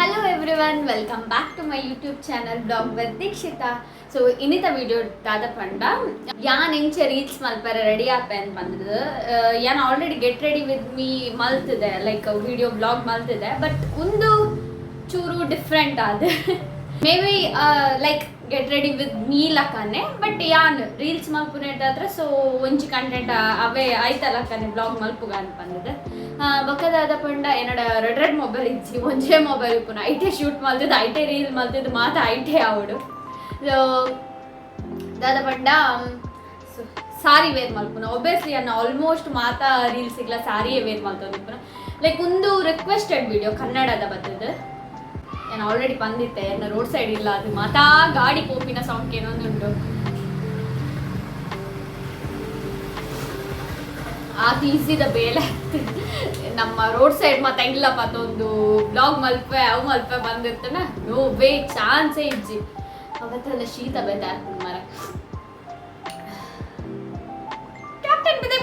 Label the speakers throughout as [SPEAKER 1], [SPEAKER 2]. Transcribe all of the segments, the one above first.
[SPEAKER 1] Hello everyone, welcome back to my YouTube channel Vlog with Dikshita. So ಇನ್ನಿತ video ದಾದ ಪಂಡ, ಯಾನ್ ಇಂಚ reels ಮಲ್ಪರೆ ರೆಡಿ ಆಪೆ ಅಂತ ಬಂದದ್ದು. ಯಾನ್ already get ready with me ಮಲ್ತಿದೆ, like video vlog ಮಲ್ತಿದೆ. ಬಟ್ ಒಂದು ಚೂರು ಡಿಫ್ರೆಂಟ್ ಆದ, maybe like get ready with me ಲಕ್ಕನೆ. But ಯಾನ್ ರೀಲ್ಸ್ ಮಲ್ಪುನೆಟಾದ್ರೆ, ಸೊ ಒಂಜಿ ಕಂಟೆಂಟ್ ಅವೇ ಆಯ್ತಲ್ಲಕ್ಕನೆ ವ್ಲಾಗ್ ಮಲ್ಪುಗ ಅಂತ ಬಂದಿದೆ. ಬೊಕ್ಕದಾದ ಪಂಡ, ಏನಡ ರೆಡ್ ರೆಡ್ ಮೊಬೈಲ್ ಇಜ್ಜಿ, ಒಂಜೇ ಮೊಬೈಲ್ ಇಪ್ಪುನ. ಐಟೆ ಶೂಟ್ ಮಲ್ತಿದ್ದು, ಐಟೆ ರೀಲ್ ಮಲ್ತಿದ್ದು, ಮಾತ ಐಟೆ ಆವಡು. ಸೊ ದಾದ ಪಂಡ, ಸಾರಿ ವೇರ್ ಮಲ್ಪುನ. ಒಬ್ವಿಯಸ್ಲಿ ಅನ್ನ ಆಲ್ಮೋಸ್ಟ್ ಮಾತಾ ರೀಲ್ಸ್ ಇಗ್ಲ ಸಾರಿಯೇ ವೇರ್ ಮಲ್ತೊಂದಿಪ್ಪುನ. ಲೈಕ್ ಒಂದು ರಿಕ್ವೆಸ್ಟೆಡ್ ವಿಡಿಯೋ ಕನ್ನಡದ ಬತ್ತದ. ನಾನು ಆಲ್ರೆಡಿ ಬಂದಿತ್ತೆ, ಎನ್ನ ರೋಡ್ ಸೈಡ್ ಇಲ್ಲ, ಅದು ಮಾತಾ ಗಾಡಿ ಪೋಪಿನ ಸೌಂಡ್ ಏನೊಂದುಂಟು. ಆತ ಈಸಿದ ಬೇಲೆ. ನಮ್ಮ ರೋಡ್ ಸೈಡ್ ಮಾತ ಇಲ್ಲಪ್ಪ. ಒಂದು ವ್ಲಾಗ್ ಮಲ್ಪೆ, ಅವು ಮಲ್ಪೆ ಬಂದಿರ್ತನ, ನೋ ವೇ, ಚಾನ್ಸೇ ಇಜ್ಜಿ. ಅವತ್ತೆಲ್ಲ ಶೀತ ಬೇತೆ ಆಗ್ತದೆ ಮರ. ಕ್ಯಾಪ್ಟನ್ ಬಿದೆ,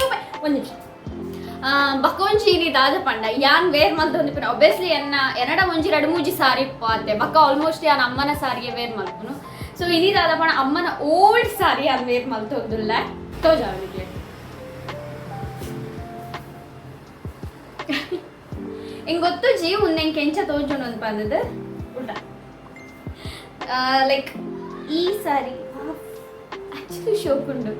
[SPEAKER 1] ಒಂದು ನಿಮಿಷ. ಬಕ್ಕ ಒಂಜಿ ದಾದ ಪಂಡ, ಯಾನ್ ವೇರ್ ಮಲ್ತೊಂದಿಪ್ಪುನ, ಒಬ್ವಿಯಸ್ಲಿ ಎನ್ನ ಎನ್ನಡ ಒಂಜಿ ರಡ್ಡ್ ಮೂಜಿ ಸಾರಿ ಇಪ್ಪು. ಬಕ್ಕ ಆಲ್ಮೋಸ್ಟ್ ಯಾನ್ ಅಮ್ಮನ ಸಾರಿಗೆ ವೇರ್ ಮಲ್ಪುನು. ಸೊ ಇನಿ ದಾದ ಪಂಡ, ಅಮ್ಮನ ಓಲ್ಡ್ ಸಾರಿ ಯಾನ್ ವೇರ್ ಮಲ್ತೊಂದುಲ್ಲೆ. ತೋಜಾವನಿಗೆ ಎಂಗ್ ಗೊತ್ತುಜಿ ಉಂದು ಎಂಕ್ ಎಂಚ ತೋಜುಂಡು ಅಂತ ಪಂದದು ಉಲ್ಟಾ. ಲೈಕ್ ಈ ಸಾರಿ ಆಕ್ಚುಲಿ ಶೋಕುಂಡು.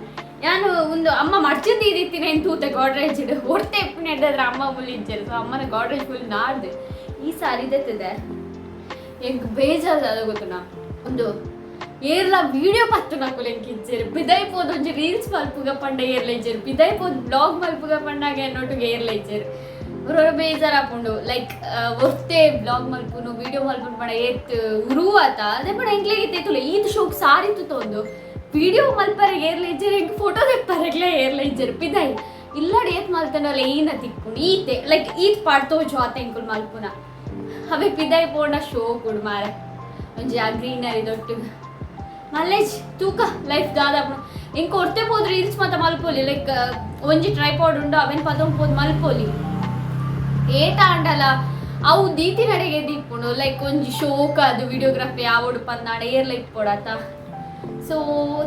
[SPEAKER 1] ಯಾನು ಒಂದು ಅಮ್ಮ ಮಡ್ಚಂದು ದೀದಿತ್ತಿನ ಏನು ತೂತೆ ಗೋಡ್ರೇಜ್ ಒರ್ತೆ ಎಪ್ಪು ನೆಡ್ದಾದ್ರೆ ಅಮ್ಮ ಮುಲಿಜ್ಜೆರ್. ಸೊ ಅಮ್ಮನ ಗೋಡ್ರೇಜ್ ಫುಲ್ ನಾಡ್ದು ಈ ಸಾರಿ ದೆತ್ತದೆ. ಎಂಕ್ ಬೇಜಾರ್ ದಾದ ಗೊತ್ತುನಾ? ಒಂದು ಏರ್ಲ ವೀಡಿಯೋ ಪತ್ತುನಕುಲು ಎಂಕ್ ಇಜ್ಜೆರ್. ಪಿದೈ ಪೋದು ಒಂಜಿ ರೀಲ್ಸ್ ಮಲ್ಪುಗ ಪಂಡ ಏರ್ಲ ಇಜ್ಜೆರ್. ಪಿದೈ ಪೋದು ವ್ಲಾಗ್ ಮಲ್ಪುಗ ಪಂಡಾಗ ಎನ್ನೊಟ್ಟುಗು ಏರ್ಲ ಇಜ್ಜೆರ್. ಒರೊರ ಬೇಜಾರಾಪುಂಡು. ಲೈಕ್ ಒರ್ತೆ ವ್ಲಾಗ್ ಮಲ್ಪುನು, ವೀಡಿಯೋ ಮಲ್ಪುನು ಪಂಡ ಏತ್ ಉರು ಆತ. ಅದೇ ಪಂಡ ಎಂಕ್ಲೆಗ್ ಇತ್ತೆ ತೂಲೆ, ಈತ್ ಶೋಕ್ ಸಾರಿ ತೂತೊಂದು ವಿಡಿಯೋ ಮಲ್ಪರೆ ಏರ್ಲ ಇಜ್ಜೆರ್, ಎಂಕ್ ಫೋಟೋ ದೆಪ್ಪರೆಗ್ಲ ಏರ್ಲ ಇಜ್ಜೆರ್. ಪಿದೈ ಇಲ್ಲಡ್ ಏತ್ ಮಲ್ತಂಡಲ ಈನ ತಿಕ್ಕುಂಡು. ಈತೆ ಲೈಕ್ ಈತ್ ಪಾಡ್ ತೋಜು ಆತ ಎಂಕುಲು ಮಲ್ಪುನ. ಅವೇ ಪಿದೈ ಪೋಂಡ ಶೋಕುಡು ಮಾರೆ, ಒಂಜಿ ಆ ಗ್ರೀನರಿ ದೊಟ್ಟು ಮಲ್ಲೇಜ್ ತೂಕ ಲೈಫ್ ದಾದ. ಎಂಕ್ ಒರ್ತೆ ಪೋದು ರೀಲ್ಸ್ ಮಾತ ಮಲ್ಪೊಲಿ. ಲೈಕ್ ಒಂಜಿ ಟ್ರೈಪಾಡ್ ಉಂಡು, ಅವೆನ್ ಪತೊಂದು ಪೋದು ಮಲ್ಪೊಲಿ. ಏತ ಆಂಡಲ ಅವು ದೀತಿನಡೆಗೆ ದೀಪುಂಡು. ಲೈಕ್ ಒಂಜಿ ಶೋಕ್ ಅದು ವಿಡಿಯೋಗ್ರಫಿ ಆವೊಡು ಪಂದಾಂಡ ಏರ್ಲ ಇಪ್ಪೊಡತ. ಸೊ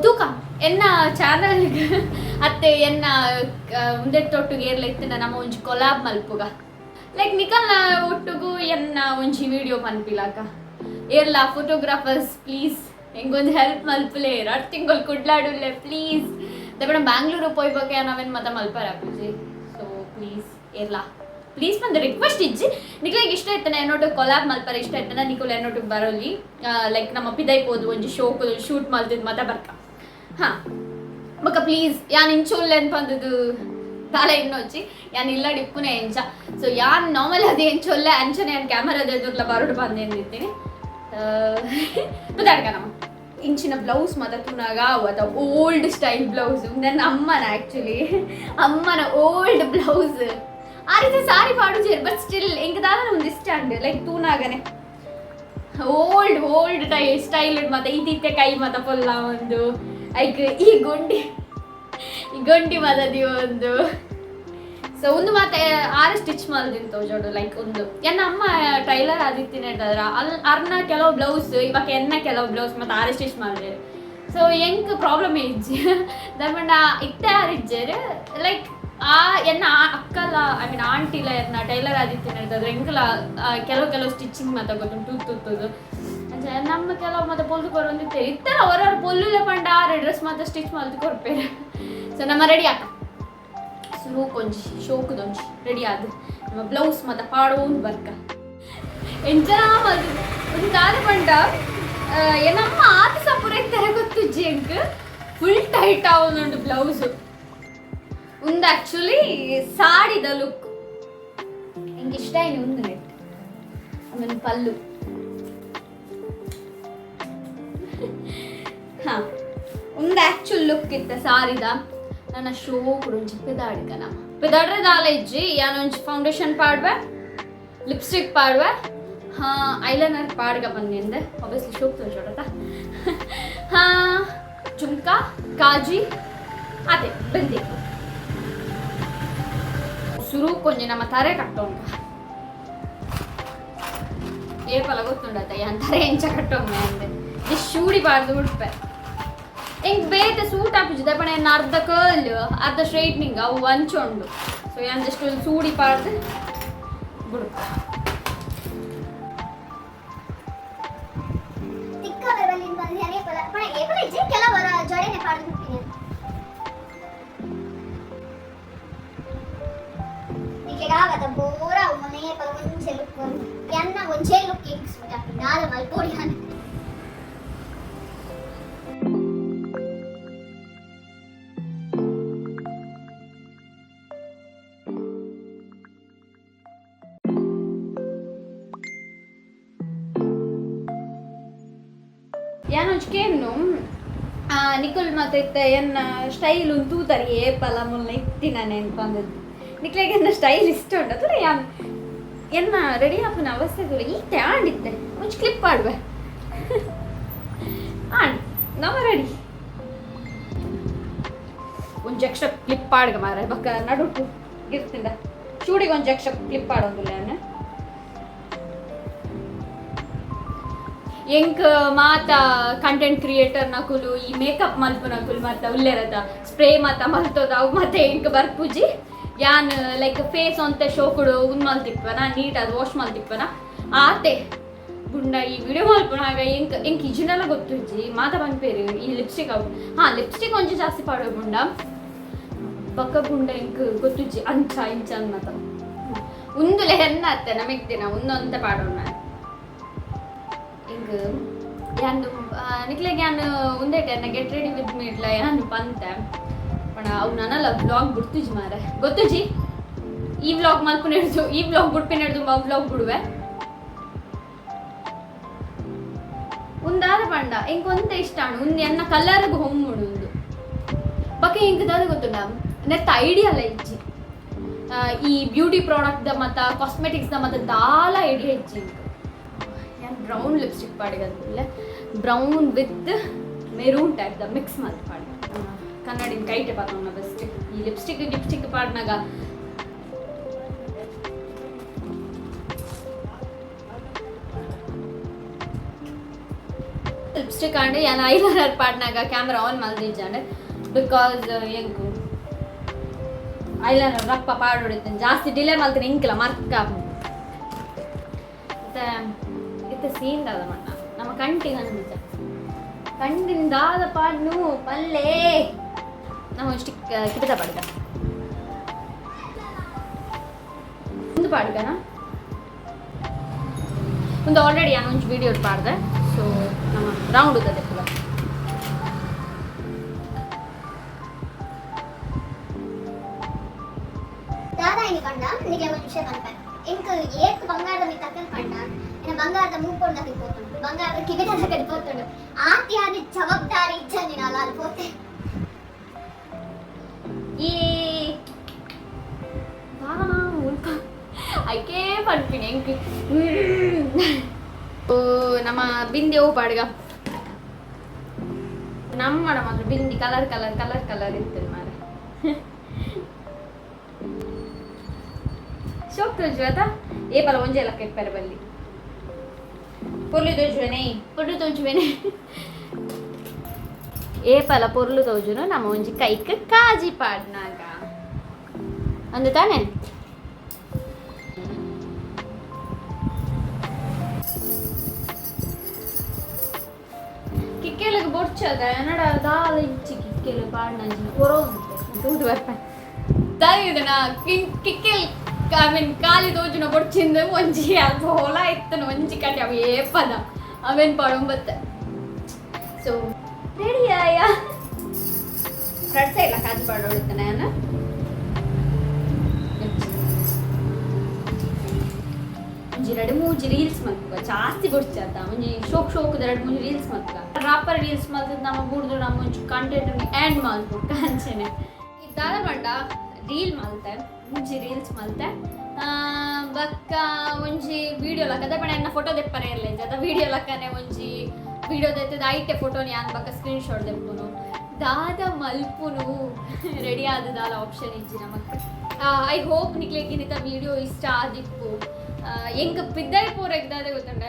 [SPEAKER 1] ತೂಕ, ಎನ್ನ ಚಾನಲ್ ಅತ್ತೆ ಎನ್ನ ಉಂದೆತ್ತೊಟ್ಟುಗು ಏರ್ಲ ಇತ್ತಿನ ನಮ್ಮ ಒಂಜಿ ಕೊಲಾಬ್ ಮಲ್ಪುಗ. ಲೈಕ್ ನಿಕಲ್ನ ಒಟ್ಟುಗು ಎನ್ನ ಒಂಜಿ ವಿಡಿಯೋ ಪನ್ಪಿಲಾಕ. ಏರ್ಲ ಫೋಟೋಗ್ರಾಫರ್ಸ್, ಪ್ಲೀಸ್ ಎಂಕೊಂಜಿ ಹೆಲ್ಪ್ ಮಲ್ಪುಲೆ. ರಡ್ಡ್ ತಿಂಗೊಲು ಕುಡ್ಲಾಡುಲ್ಲೆ, ಪ್ಲೀಸ್. ದಪಡ ಬ್ಯಾಂಗ್ಳೂರು ಪೋಯ್ಬೊಕ ನಾವೇನು ಮತ ಮಲ್ಪರ ಆಪುಜಿ. ಸೊ ಪ್ಲೀಸ್ ಏರ್ಲಾ, ಪ್ಲೀಸ್ ಪಂದ್ ರಿಕ್ವೆಸ್ಟ್ ಇಜ್ಜಿ. ನಿಕ್ಲೆಗ್ ಇಷ್ಟ ಇತ್ತನ, ಎನ್ನೊಟ್ಟು ಕೊಲಾಬ್ ಮಲ್ಪರ ಇಷ್ಟ ಇತ್ತನ, ನಿಕುಲು ಎನ್ನೊಟ್ಟಿಗೆ ಬರೋಲಿ. ಲೈಕ್ ನಮ್ಮ ಪಿದೈ ಪೋದು ಒಂಜಿ ಶೋಕ್ ಶೂಟ್ ಮಲ್ತಿದ್ ಮತ ಬರ್ಕ. ಹಾ, ಬೊಕ ಪ್ಲೀಸ್, ಯಾನ್ ಇಂಚ ಉಲ್ಲೆ ಪಂದುದು ದಾಲ ಇನ್ನೊಚ್ಚಿ. ಯಾನ್ ಇಲ್ಲಡ್ ಇಪ್ಪುನೆ ಎಂಚ, ಸೊ ಯಾನ್ ನಾರ್ಮಲ್ ಅದೇ ಎಂಚ ಉಲ್ಲೆ ಅಂಚನೆ ಯಾನ್ ಕ್ಯಾಮರಾದ ಎದುರ್ಲ ಬರೋಡು ಬಂದೇಂದಿತ್ತೀನಿ. ಬುದಾಡ್ಕ ನಮ್ಮ ಇಂಚಿನ ಬ್ಲೌಸ್ ಮಾತ ತೂನಾಗ ಅವತ್ತ ಓಲ್ಡ್ ಸ್ಟೈಲ್ ಬ್ಲೌಸ್. ನನ್ನ ಅಮ್ಮನ, ಆಕ್ಚುಲಿ ಅಮ್ಮನ ಓಲ್ಡ್ ಬ್ಲೌಸ್. ಆ ರೀತಿ ಸಾರಿ ಪಾಡುಜೆರ್, ಬಟ್ ಸ್ಟಿಲ್ ಎಂಕ್ ದಾದ ಒಂದು ಇಷ್ಟ ಅಂಡ್ ಲೈಕ್ ತೂನಾಗನೆ ಓಲ್ಡ್ ಓಲ್ಡ್ ಟೈ ಸ್ಟೈಲ್ ಮತ್ತೆ ಇತ್ತಿತ್ತೆ ಕೈ ಮತ ಪೊಲ್ಲ ಒಂದು ಐಕ್ ಈ ಗೊಂಡಿ ಈ ಗೊಂಡಿ ಮದದಿ ಒಂದು. ಸೊ ಒಂದು ಮಾತೆ ಆರು ಸ್ಟಿಚ್ ಮಲ್ದಿನ ತೋಜೋಡು. ಲೈಕ್ ಒಂದು ಎನ್ನ ಅಮ್ಮ ಟೈಲರ್ ಆದಿತ್ತಿನ ಹೇಳ್ತಾದ್ರ ಅಲ್ಲಿ ಅರ್ನ ಕೆಲವು ಬ್ಲೌಸ್, ಇವಾಗ ಎನ್ನ ಕೆಲವು ಬ್ಲೌಸ್ ಮತ್ತೆ ಆರು ಸ್ಟಿಚ್ ಮಾಡಿದೆ. ಸೊ ಎಂಕ್ ಪ್ರಾಬ್ಲಮ್ ಇಜ್ಜಿ ದಾಯೆಪಂಡ ಇತ್ತೆ ಆರ್ ಇಜ್ಜೆರ್. ಲೈಕ್ ಆ ಎನ್ನ ಅಕ್ಕಲ, I mean ಆಂಟಿಲ ಎನ್ನ ಟೈಲರ್ ಆದಿತ್ತಿನ ಹೇಳ್ತಾದ್ರೆ ಎಂಕಲ ಕೆಲವು ಕೆಲವು ಸ್ಟಿಚಿಂಗ್ ಮಾತ ಗೊತ್ತುಂಟು ತೂತುದು. ಅಂಚ ನಮ್ಮ ಕೆಲವು ಮತ್ತೆ ಪೊಲ್ದು ಕೊರೊಂದಿತ್ತೆ. ಇತ್ತೆಲ ಹೊರ ಪೊಲ್ಲುಲೆ ಪಂಡ ಆರು ಡ್ರೆಸ್ ಮಾತ ಸ್ಟಿಚ್ ಮಲ್ತು ಕೊರ್ಪೇರು. ಸೊ ನಮ್ಮ ರೆಡಿ ಆಕ ಸುರೂಕೊಂಜಿ ಶೋಕುದೊಂಜಿ ರೆಡಿ ಆದ್ ನಮ್ಮ ಬ್ಲೌಸ್ ಮಾತ ಪಾಡೋಂದು ಬರ್ಕ. ಎಂಚನ ಮಲ್ತುದು ಒಂದು ದಾದ ಪಂಡ, ಎನ್ನಮ್ಮ ಆತ ಸಪುರ ಇತ್ತೆರ ಗೊತ್ತುಜ್ಜಿ, ಎಂಕ್ ಫುಲ್ ಟೈಟ್ ಆವೊಂದುಂಡು ಬ್ಲೌಸ್. ಒಂದು ಆಕ್ಚುಲಿ ಸಾಡಿದ ಲುಕ್ ಎಂಕ್ ಇಷ್ಟ ಆಯ್ನಿ ಒಂದು ನೆಟ್. ಆಮೇಲೆ ಪಲ್ಲು. ಹಾ, ಒಂದು ಆಕ್ಚುಲ್ ಲುಕ್ ಇತ್ತ ಸಾರಿದ. ನನ್ನ ಶೋಕ್ ಒಂಜಿ ಪಿದಾಡ್ಕನ. ಪಿದಾಡ್ರೆ ದಾಲ ಇಜ್ಜಿ, ಯಾನೊಂಜಿ ಫೌಂಡೇಶನ್ ಪಾಡ್ವೆ, ಲಿಪ್ಸ್ಟಿಕ್ ಪಾಡ್ವೆ, ಹಾ, ಐಲೈನರ್ ಪಾಡ್ಗ ಬಂದಿಂದೆ. ಆಬ್ವಿಯಸ್ಲಿ ಶೋಕ್ ತೋಜೋಡತ. ಹಾ, ಜುಮ್ಕಾ, ಕಾಜಿ, ಅದೇ ಬಂದಿ. ಸುರು ಕೊಂಜಿ ನಮ್ಮ ತರೆ ಕಟ್ಟೋಂಗ. ಏಪಲ ಗೊತ್ತುಂಡತ್ತ ಯಾನ್ ತರೆ ಎಂಚ ಕಟ್ಟೊಮ್ಮೆ ಅಂದೆ ಶೂಡಿ ಪಾಡ್ದು ಉಡ್ಪೆ. ಎಂಕ್ ಬೇತೆ ಸೂಟ್ ಆಪುಜಿ ದಪಣ ಎನ್ನ ಅರ್ಧ ಕರ್ಲ್ ಅರ್ಧ ಸ್ಟ್ರೈಟ್ನಿಂಗ್ ಅವು ಅಂಚ ಉಂಡು. ಸೊ ಯಾನ್ ಜಸ್ಟ್ ಒಂದು ಸೂಡಿ ಪಾಡ್ದು ಬುಡುಪ.
[SPEAKER 2] ತಿಕ್ಕ ಬರಬಲ್ಲಿನ ಬಂದು ಏಪಲ ಪಣ ಏಪಲ ಇಜ್ಜಿ ಕೆಲವರ ಜಡೆನೆ ಪಾಡ್ದು ಬಿಡ್ತೀನಿ. ನಿಕ್ಲೆಗ್ ಆವತ ಬೋರ ಮೊನೆ ಏಪಲ ಒಂಜೆ ಲುಕ್ ಒಂದು ಎನ್ನ ಒಂಜೆ ಲುಕ್ ಎಂಕ್ ಸೂಟ್ ಆಪುಂಡು ದಾದ ಮಲ್ಪೊಡಿ ಯಾನ್.
[SPEAKER 1] ಯಾನ್ ಒಂಜಿ ಕೇನ್ನು ನಿಕುಲ್ ಮಾತ ಇತ್ತೆ ಎನ್ನ ಸ್ಟೈಲ್ ಉಂದು ತೂತರಿ ಏಪಲ ಮುಲ್ಲ ಇತ್ತಿನ ನೆನ್ಪಂದದ್ದು. ನಿಕ್ಲೆಗ್ ಎನ್ನ ಸ್ಟೈಲ್ ಇಷ್ಟ ಉಂಟು ಅತುಲ ಯಾನ್ ಎನ್ನ ರೆಡಿ ಆಪುನ ಅವಸ್ಥೆ ತೂಲ ಈತೆ ಆಂಡಿತ್ತೆ ಒಂಜಿ ಕ್ಲಿಪ್ ಆಡುವೆ ಆಂಡ್ ನಮ ರೆಡಿ. ಒಂಜಿ ಎಕ್ಸ್ಟ್ರಾ ಕ್ಲಿಪ್ ಆಡ್ಗ ಮಾರೆ ಬಕ್ಕ ನಡುಟು ಗಿರ್ತಿಂದ ಚೂಡಿಗೆ ಒಂಜಿ ಎಕ್ಸ್ಟ್ರಾ ಕ್ಲಿಪ್ ಆಡೊಂದಿಲ್ಲ ಯಾನ್. ಎಂಕ್ ಮಾತ ಕಂಟೆಂಟ್ ಕ್ರಿಯೇಟರ್ ನಕುಲು ಈ ಮೇಕಪ್ ಮಲ್ಪುನಕುಲು ಮಾತ ಉಲ್ಲೆರದ ಸ್ಪ್ರೇ ಮಾತ ಮಲ್ತೋದ ಅವು ಮಾತ ಎಂಕ್ ಬರ್ಪುಜಿ. ಯಾನ್ ಲೈಕ್ ಫೇಸ್ ಒಂತೆ ಶೋಕುಡು ಉಂದು ಮಲ್ತಿಪ್ಪನ ನೀಟ್ ಅದು ವಾಶ್ ಮಲ್ತಿಪ್ಪನ ಆತೆ ಗುಂಡ ಈ ವಿಡಿಯೋ ಮಲ್ಪುನಾಗ ಎಂಕ್ ಎಂಕ್ ಇಜಿನೆಲ್ಲ ಗೊತ್ತುಜ್ಜಿ ಮಾತ ಪನ್ಪೇರು ಈ ಲಿಪ್ಸ್ಟಿಕ್ ಅವು. ಹಾ ಲಿಪ್ಸ್ಟಿಕ್ ಒಂಜಿ ಜಾಸ್ತಿ ಪಾಡುವ ಗುಂಡ ಬಕ್ಕ ಗುಂಡ ಎಂಕ್ ಗೊತ್ತುಜ್ಜಿ ಅಂಚ ಇಂಚ ಅನ್ಮತ ಉಂದುಲೆ ಹೆನ್ನ ಅತ್ತೆ ನಮಿಗ್ ದಿನ ಉಂದೊಂತೆ ಪಾಡೋಣ. ಎಂಕ್ ಯಾನ್ ನಿಕ್ಲೆಗ್ ಯಾನ್ ಉಂದೇಟೆ ಎನ್ನ ಗೆಟ್ ರೆಡಿ ವಿತ್ ಮೀ ಇಡ್ಲ ಯಾನ್ ಪಂತೆ ಪಂಡ ಅವು ನನಲ ವ್ಲಾಗ್ ಬುಡ್ತುಜಿ ಮಾರೆ ಗೊತ್ತುಜಿ. ಈ ವ್ಲಾಗ್ ಮಲ್ಪುನ ಹಿಡ್ದು ಈ ವ್ಲಾಗ್ ಬುಡ್ಪಿನ ಹಿಡ್ದು ಆ ವ್ಲಾಗ್ ಬಿಡುವೆ ಉಂದಾದ ಪಂಡ ಎಂಕ್ ಒಂತೆ ಇಷ್ಟ ಆಂಡ್ ಉಂದು ಎನ್ನ ಕಲರ್ಗ್ ಹೊಮ್ಮುಡು ಉಂದು ಬೊಕ ಎಂಕ್ ದಾದ ಗೊತ್ತುಂಡ ನೆತ್ತ ಐಡಿಯಾಲ ಇಜ್ಜಿ. ಈ ಬ್ಯೂಟಿ ಪ್ರಾಡಕ್ಟ್ the ಮತ್ತ ಕಾಸ್ಮೆಟಿಕ್ಸ್ ದ ಮತ್ತ ದಾಲ ಐಡಿಯಾ ಇಜ್ಜಿ ಎಂಕ್. ಯಾನ್ ಬ್ರೌನ್ ಲಿಪ್ಸ್ಟಿಕ್ ಪಾಡಿಗಂತಿಲ್ಲ brown with maroon type the mix ಮಲ್ತ್ ಪಾಡಿ ಕನ್ನಡಿನ ಕೈಟೆ ಪಾತೊಂಡ ಬೆಸ್ಟ್ ಈ ಲಿಪ್ಸ್ಟಿಕ್ ಲಿಪ್ಸ್ಟಿಕ್ ಪಾಡ್ನಾಗ. ಲಿಪ್ಸ್ಟಿಕ್ ಆಂಡ್ ಯಾನ್ ಐಲೈನರ್ ಪಾಡ್ನಾಗ ಕ್ಯಾಮ್ರಾ ಆನ್ ಮಲ್ದಿಜ್ಜಾಂಡ್ because ಎಂಕ್ ಐಲೈನರ್ ರಪ್ಪ ಪಾಡೊಡಿತ್ತೇನೆ ಜಾಸ್ತಿ ಡಿಲೇ ಮಲ್ತಿನ ಇಂಕ್ಲ ಮರ್ಕ. ಇತ್ತೆ ಇತ್ತೆ ಸೀನ್ ದಾದ ಮಣ್ಣ ನಮ್ಮ ಕಂಟಿನ ನಿಜ ಕಂಡಿನ ದಾದ ಪಾಡ್ನು ಪಲ್ಲೆ ನಮ್ಮ ಸ್ಟಿಕ್ ಕಿಟದ ಪಾಡ್ಗ ಒಂದು ಪಾಡ್ಗನ ಒಂದು ಆಲ್ರೆಡಿ ನಾನು ಒಂಜಿ ವಿಡಿಯೋ ಪಾಡ್ದೆ. ಸೊ ನಮ್ಮ ರೌಂಡ್ ಉದ್ದದೆ ಪೂರ.
[SPEAKER 2] ದಾದಾ ಇನಿ ಪಂಡ ನಿಕ್ಲೆ ಒಂಜಿ ವಿಷಯ ಪನ್ಪೆ ಎಂಕ್ ಏತ್ ಬಂಗಾರದ ಮಿತ್ತ್ ಅಕಲ್ ಪಂಡ ಎನ್ನ ಬಂಗಾರದ ಮೂಪೊಂಡು ದಕಲ್ ಪೋತುಂಡು ಬಂಗಾರದ ಕಿವಿದ ದಕಲ್ ಪೋತುಂಡು ಆತಿಯಾದಿ ಜವಾಬ್ದಾರಿ ಇಜ್ಜಂದಿನ ಅಲ್ಲ ಪೋತೆ.
[SPEAKER 1] ಈ ಉಲ್ಪ ಐಕೇ ಪನ್ಪಿನಿ ಎಂಕ್ ಓ ನಮ್ಮ ಬಿಂದಿ ಅವು ಪಾಡ್ಗ ನಮ್ಮಡ ಮಾತ್ರ bindi colour colour colour colour ಇತ್ತು ಮಾರೆ ಶೋಕ್ ತೋಜು ಅತ ಏಪಲ ಒಂಜೆ ಲಕ್ಕ ಇಪ್ಪರೆ ಬಲ್ಲಿ ಪೊರ್ಲು ತೋಜುವೆನೆ ಪೊರ್ಲು ತೋಜುವೆನೆ ಏಪಲ ಪೊರ್ಲು ತೋಜುನು ನಮ್ಮ ಒಂಜಿ ಕೈಕ್ ಕಾಜಿ ಪಾಡ್ನಾಗ ಅಂದು ತಾನೆ. ಕಿಕ್ಕೆಲಗ್ ಬೊಡ್ಚದ ಎನ್ನಡ ದಾಲ ಇಚ್ಚಿ ಕಿಕ್ಕೆಲು ಪಾಡ್ನಂಚಿನ ಕೊರೋ ತೂದು ಬರ್ಪೆ ದಾಯಿದನ ಕಿಕ್ಕೆಲ್ I mean ಖಾಲಿ ತೋಜುನ ಬೊಡ್ಚಿಂದ ಒಂಜಿ ಅಲ್ಪ ಹೊಲ ಇತ್ತನ ಒಂಜಿ ಕಟ್ಟಿ ಅವ ಏಪದ ಅವೇನ್ ಪಾಡೊಂಬತ್ತೆ. ಸೊ ರೆಡಿ ಆಯ ಫ್ರಂಟ್ ಸೈಡ್ ಕಾಜು ಪಾಡೋಡುತ್ತಾನೆ ನಾನು. ಒಂಜಿ ಎರಡು ಮೂಜಿ ರೀಲ್ಸ್ ಮಲ್ಪುಗ ಜಾಸ್ತಿ ಬೊಡ್ಚಾತ ಒಂಜಿ ಶೋಕ್ ಶೋಕ್ ಎರಡು ಮೂಜಿ ರೀಲ್ಸ್ ಮಲ್ಪುಗ ಪ್ರಾಪರ್ ರೀಲ್ಸ್ ಮಲ್ತದ ನಮ್ಮ ಬುಡ್ದು ನಮ್ಮ ಒಂಜಿ ಕಂಟೆಂಟ್ ಆ್ಯಡ್ ಮಲ್ಪುಗ ಅಂಚೆನೆ ದಾದ ಪಂಡ ರೀಲ್ ಮಲ್ತೆ ಒಂಜಿ ರೀಲ್ಸ್ ಮಲ್ತೆ ಬಕ್ಕ ಒಂಜಿ ವಿಡಿಯೋ ಲಕ್ಕ ಪಂಡ ಎನ್ನ ಫೋಟೋ ದೆಪ್ಪರೆ ಇರಲಿ ಜತ ವಿಡಿಯೋ ಲಕ್ಕನೆ ಒಂಜಿ ವಿಡಿಯೋ ದೆತ್ತದ ಐಟೆ ಫೋಟೋని ಯಾನ್ ಬಕ್ಕ ಸ್ಕ್ರೀನ್ ಶಾಟ್ ದೆಪ್ಪುನು ದಾದ ಮಲ್ಪುನು ರೆಡಿ ಆದ ದಾಲ ಆಪ್ಷನ್ ಇಜ್ಜಿ ನಮಕ್. I hope ನಿಕ್ಲೆಗ್ ಇನ್ನಿತ ವಿಡಿಯೋ ಇಷ್ಟ ಆದಿಪ್ಪು. ಎಂಕ್ ಪಿದ್ದೈ ಪೂರೆಗ್ ದಾದ ಗೊತ್ತುಂಡ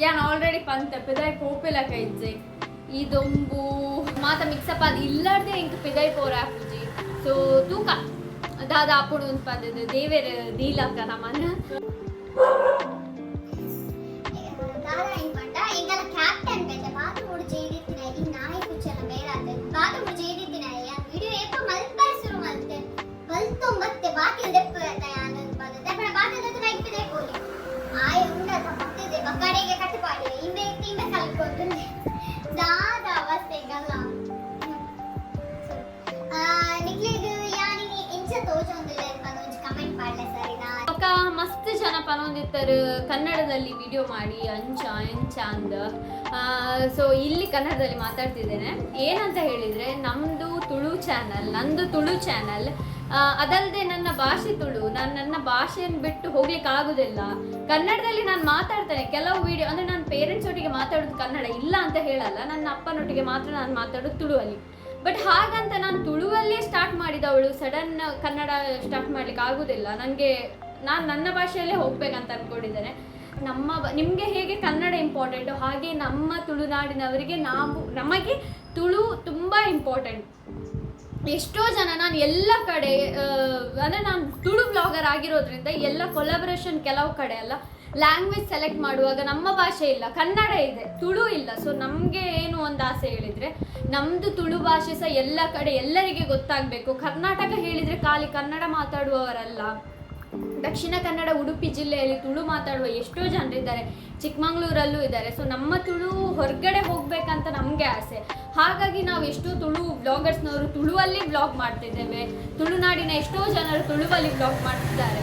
[SPEAKER 1] ಯಾನ್ ಆಲ್ರೆಡಿ ಪಂತೆ ಪಿದಾಯಿ ಪೋಪೆಲಕ ಇಜ್ಜೆ. ಈ ದೊಂಬು ಮಾತ ಮಿಕ್ಸಪ್ ಆದ್ ಇಲ್ಲಾರ್ದೆ ಎಂಕ್ ಪಿದಾಯಿ ಪೋರ ಆಪುಜಿ. ಸೊ ತೂಕ ದಾದ ಆಪುಡು ಅಂತ ಪಂದದು ದೇವೆರ್ ದೀಲಕ್ಕ ನಮನ್.
[SPEAKER 2] ದಾದ ಏನ್ ಪಂಡ, ಎಂಕಲ ಕ್ಯಾಪ್ಟನ್ ಬೇತೆ ಬಾತ್ರೂಮ್ ಜೇದಿತ್ತಿನ ಈ ನಾಯಿ ಕುಚ್ಚನ ಬೇರಾತೆ. ಬಾತ್ರೂಮ್ ಜೇದಿತ್ತಿನ ಯಾನ್ ವಿಡಿಯೋ ಏಪ ಮಲ್ಪರೆ ಶುರು ಮಲ್ತೆ ಬಲ್ತೊಂಬತ್ತೆ ಬಾಕಿಲ್ ದೆಪ್ಪು ಯಾನ್ ಪಂದ ದೆಪ್ಪಣ ಬಾಕಿಲ್ ದೆತ್ತು ನೈಕ್ ಪಿದೆ ಪೋಲಿ ಆಯ್ ಉಂಡತ ಮತ್ತಿದೆ ಬಕ್ಕಡೆಗೆ ಕಟ್ಟುಪಾಡಿ ಇಂಬೆ ಇಂಬೆ ಕಲ್ಕೊಂದು ದಾದ ಅವಸ್ಥೆ ಗಲ್ಲ. ನಿಕ್ಲೆಗ್ ಯಾನಿನಿ ಎಂಚ ತೋಜೊಂದುಲ್ಲೆ ಪಂದ್ ಒಂಜಿ ಕಮೆಂಟ್ ಪಾಡ್ಲೆ, ಸರಿನಾ?
[SPEAKER 1] ಪಕ್ಕ ಮಸ್ತ್ ಜನ ಪನೊಂದಿತ್ತರು ಕನ್ನಡದಲ್ಲಿ ವಿಡಿಯೋ ಮಾಡಿ ಅಂಚ ಅಂಚ ಅಂದ. ಸೊ ಇಲ್ಲಿ ಕನ್ನಡದಲ್ಲಿ ಮಾತಾಡ್ತಿದ್ದೇನೆ. ಏನಂತ ಹೇಳಿದರೆ, ನಮ್ಮದು ತುಳು ಚಾನಲ್, ನಂದು ತುಳು ಚಾನಲ್. ಅದಲ್ಲದೆ ನನ್ನ ಭಾಷೆ ತುಳು. ನಾನು ನನ್ನ ಭಾಷೆಯನ್ನು ಬಿಟ್ಟು ಹೋಗ್ಲಿಕ್ಕೆ ಆಗುದಿಲ್ಲ. ಕನ್ನಡದಲ್ಲಿ ನಾನು ಮಾತಾಡ್ತೇನೆ ಕೆಲವು ವಿಡಿಯೋ. ಅಂದರೆ ನಾನು ಪೇರೆಂಟ್ಸ್ ಒಟ್ಟಿಗೆ ಮಾತಾಡೋದು ಕನ್ನಡ, ಇಲ್ಲ ಅಂತ ಹೇಳಲ್ಲ. ನನ್ನ ಅಪ್ಪನೊಟ್ಟಿಗೆ ಮಾತ್ರ ನಾನು ಮಾತಾಡೋದು ತುಳುವಲ್ಲಿ. ಬಟ್ ಹಾಗಂತ ನಾನು ತುಳುವಲ್ಲೇ ಸ್ಟಾರ್ಟ್ ಮಾಡಿದವಳು ಸಡನ್ ಕನ್ನಡ ಸ್ಟಾರ್ಟ್ ಮಾಡ್ಲಿಕ್ಕೆ ಆಗುದಿಲ್ಲ ನನಗೆ. ನಾನು ನನ್ನ ಭಾಷೆಯಲ್ಲೇ ಹೋಗ್ಬೇಕಂತ ಅನ್ಕೊಂಡಿದ್ದೇನೆ. ನಮ್ಮ ನಿಮಗೆ ಹೇಗೆ ಕನ್ನಡ ಇಂಪಾರ್ಟೆಂಟು, ಹಾಗೆ ನಮ್ಮ ತುಳುನಾಡಿನವರಿಗೆ ನಾವು ನಮಗೆ ತುಳು ತುಂಬ ಇಂಪಾರ್ಟೆಂಟ್. ಎಷ್ಟೋ ಜನ ನಾನು ಎಲ್ಲ ಕಡೆ, ಅಂದರೆ ನಾನು ತುಳು ವ್ಲಾಗರ್ ಆಗಿರೋದ್ರಿಂದ ಎಲ್ಲ ಕೊಲಾಬರೇಷನ್ ಕೆಲವು ಕಡೆ ಎಲ್ಲ ಲ್ಯಾಂಗ್ವೇಜ್ ಸೆಲೆಕ್ಟ್ ಮಾಡುವಾಗ ನಮ್ಮ ಭಾಷೆ ಇಲ್ಲ, ಕನ್ನಡ ಇದೆ, ತುಳು ಇಲ್ಲ. ಸೊ ನಮಗೆ ಏನು ಒಂದು ಆಸೆ ಹೇಳಿದರೆ, ನಮ್ಮದು ತುಳು ಭಾಷೆ ಸಹ ಎಲ್ಲ ಕಡೆ ಎಲ್ಲರಿಗೆ ಗೊತ್ತಾಗಬೇಕು. ಕರ್ನಾಟಕ ಹೇಳಿದರೆ ಖಾಲಿ ಕನ್ನಡ ಮಾತಾಡುವವರಲ್ಲ. ದಕ್ಷಿಣ ಕನ್ನಡ, ಉಡುಪಿ ಜಿಲ್ಲೆಯಲ್ಲಿ ತುಳು ಮಾತಾಡುವ ಎಷ್ಟೋ ಜನರಿದ್ದಾರೆ, ಚಿಕ್ಕಮಂಗ್ಳೂರಲ್ಲೂ ಇದ್ದಾರೆ. ಸೊ ನಮ್ಮ ತುಳು ಹೊರಗಡೆ ಹೋಗ್ಬೇಕಂತ ನಮಗೆ ಆಸೆ. ಹಾಗಾಗಿ ನಾವು ಎಷ್ಟೋ ತುಳು ವ್ಲಾಗರ್ಸ್ನವರು ತುಳುವಲ್ಲಿ ವ್ಲಾಗ್ ಮಾಡ್ತಿದ್ದೇವೆ. ತುಳುನಾಡಿನ ಎಷ್ಟೋ ಜನರು ತುಳುವಲ್ಲಿ ವ್ಲಾಗ್ ಮಾಡ್ತಿದ್ದಾರೆ.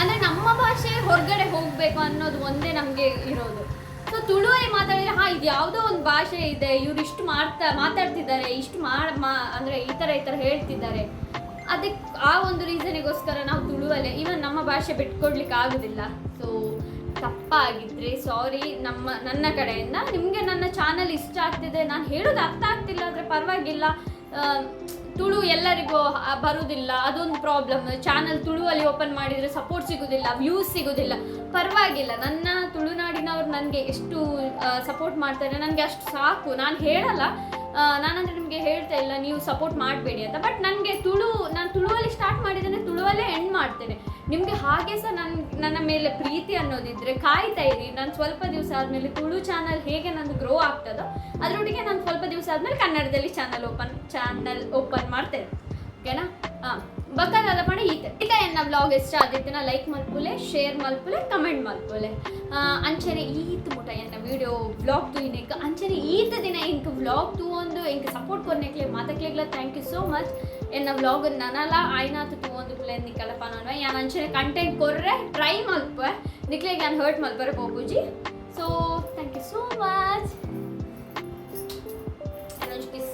[SPEAKER 1] ಅಂದರೆ ನಮ್ಮ ಭಾಷೆ ಹೊರಗಡೆ ಹೋಗಬೇಕು ಅನ್ನೋದು ಒಂದೇ ನಮಗೆ ಇರೋದು. ಸೊ ತುಳುವಲ್ಲಿ ಮಾತಾಡಿದ್ರೆ, ಹಾ, ಇದು ಯಾವುದೋ ಒಂದು ಭಾಷೆ ಇದೆ, ಇವ್ರು ಇಷ್ಟು ಮಾತಾಡ್ತಿದ್ದಾರೆ, ಇಷ್ಟು ಅಂದರೆ ಈ ಥರ ಈ ಥರ ಹೇಳ್ತಿದ್ದಾರೆ. ಅದಕ್ಕೆ ಆ ಒಂದು ರೀಸನಿಗೋಸ್ಕರ ನಾವು ತುಳುವಲ್ಲೇ. ಈವನ್ ನಮ್ಮ ಭಾಷೆ ಬಿಟ್ಕೊಡ್ಲಿಕ್ಕೆ ಆಗೋದಿಲ್ಲ. ಸೊ ತಪ್ಪಾಗಿದ್ರೆ ಸಾರಿ ನನ್ನ ಕಡೆಯಿಂದ. ನಿಮಗೆ ನನ್ನ ಚಾನಲ್ ಇಷ್ಟ ಆಗ್ತಿದೆ, ನಾನು ಹೇಳೋದು ಅರ್ಥ ಆಗ್ತಿಲ್ಲ ಅಂದರೆ ಪರವಾಗಿಲ್ಲ. ತುಳು ಎಲ್ಲರಿಗೂ ಬರುವುದಿಲ್ಲ, ಅದೊಂದು ಪ್ರಾಬ್ಲಮ್. ಚಾನಲ್ ತುಳುವಲ್ಲಿ ಓಪನ್ ಮಾಡಿದರೆ ಸಪೋರ್ಟ್ ಸಿಗೋದಿಲ್ಲ, ವ್ಯೂಸ್ ಸಿಗೋದಿಲ್ಲ. ಪರವಾಗಿಲ್ಲ, ನನ್ನ ತುಳುನಾಡಿನವ್ರು ನನಗೆ ಎಷ್ಟು ಸಪೋರ್ಟ್ ಮಾಡ್ತಾರೆ, ನನಗೆ ಅಷ್ಟು ಸಾಕು. ನಾನು ಹೇಳಲ್ಲ, ನಾನಂದ್ರೆ ನಿಮಗೆ ಹೇಳ್ತಾ ಇಲ್ಲ ನೀವು ಸಪೋರ್ಟ್ ಮಾಡಬೇಡಿ ಅಂತ. ಬಟ್ ನನಗೆ ತುಳು, ನಾನು ತುಳುವಲ್ಲಿ ಸ್ಟಾರ್ಟ್ ಮಾಡಿದ್ದೇನೆ, ತುಳುವಲ್ಲೇ ಎಂಡ್ ಮಾಡ್ತೇನೆ. ನಿಮಗೆ ಹಾಗೆ ಸಹ ನನ್ನ ನನ್ನ ಮೇಲೆ ಪ್ರೀತಿ ಅನ್ನೋದಿದ್ರೆ ಕಾಯ್ತಾ ಇರಿ. ನಾನು ಸ್ವಲ್ಪ ದಿವಸ ಆದಮೇಲೆ ತುಳು ಚಾನಲ್ ಹೇಗೆ ನಂದು ಗ್ರೋ ಆಗ್ತದೋ, ಅದರೊಟ್ಟಿಗೆ ನಾನು ಸ್ವಲ್ಪ ದಿವಸ ಆದಮೇಲೆ ಕನ್ನಡದಲ್ಲಿ ಚಾನಲ್ ಓಪನ್ ಮಾಡ್ತೇನೆ, ಓಕೆನಾ? ಹಾಂ, ಬಕ್ಕದಾದ ಪಂಡ ಈತ ಈತ. ಎನ್ನ ವ್ಲಾಗ್ ಇಷ್ಟ ಆದಿತ್ತಿನ ಲೈಕ್ ಮಲ್ಪುಲೆ, ಶೇರ್ ಮಲ್ಪುಲೆ, ಕಮೆಂಟ್ ಮಲ್ಪುಲೆ. ಅಂಚನೆ ಈತ್ ಮುಟ ಎನ್ನ ವಿಡಿಯೋ ವ್ಲಾಗ್ ತೂಯಿನೆಕ್, ಅಂಚನೆ ಈತ ದಿನ ಇಂಕ್ ವ್ಲಾಗ್ ತೂವೊಂದು ಎಂಕ್ ಸಪೋರ್ಟ್ ಕೊರ್ನೆಕ್ಲೆ ಮಾತಕ್ಲೆಗ್ಲ thank you so much. ಎನ್ನ ವ್ಲಾಗ್ ನನಲ ಆಯ್ನಾತು ತೂವೊಂದು ಪ್ಲೇ ನಿಕ್ಕಲ ಪನೋನ್ವೆ. ಯಾನ್ ಅಂಚನೆ ಕಂಟೆಂಟ್ ಕೊರ್ರೆ ಟ್ರೈ ಮಲ್ಪೆ. ನಿಕ್ಲೆಗ್ ಯಾನ್ ಹರ್ಟ್ ಮಲ್ಪರೆ ಪೋಪುಜಿ. So thank you so much. Kiss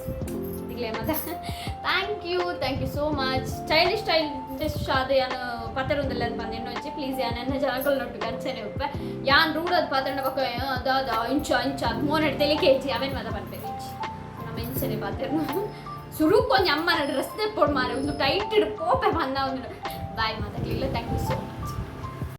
[SPEAKER 1] ನಿಕ್ಲೆ ಮತ್ತೆ. Thank you, thank you so much. Stylish stylish ಆದ ಯಾನು ಪತರುಂದಲ್ಲ ಪಂದೆಣ್ಣೊಂಚಿ. ಪ್ಲೀಸ್, ಯಾನ್ ಎನ್ನ ಜನಗಳು ಅಂಚನೆ ಉಪ್ಪೆ. ಯಾನ್ ರೂಡದ್ ಪಾತಂಡ ಬೊಕ್ಕ ಅದಾದ ಇಂಚ ಇಂಚ ಅದು ಮೋನೆಡ್ ತೆಲಿಕೆ ಇಜ್ಜಿ, ಅವೇನ್ ಮಾತ ಪನ್ಪೆ ಇಜ್ಜಿ. ನಮ್ಮ ಇಂಚನೆ ಪಾತೆರ್ನು. ಸುರುಕ್ ಒಂಜಿ ಅಮ್ಮನ ಡ್ರೆಸ್ ದೆಪ್ಪೊಡು ಮಾರೆ, ಒಂದು ಟೈಟ್ ಪೋಪೆ ಬಂದ ಒಂದು. Boy ಮಾತಾಗ್ಲಿಲ್ಲ. Thank you so much.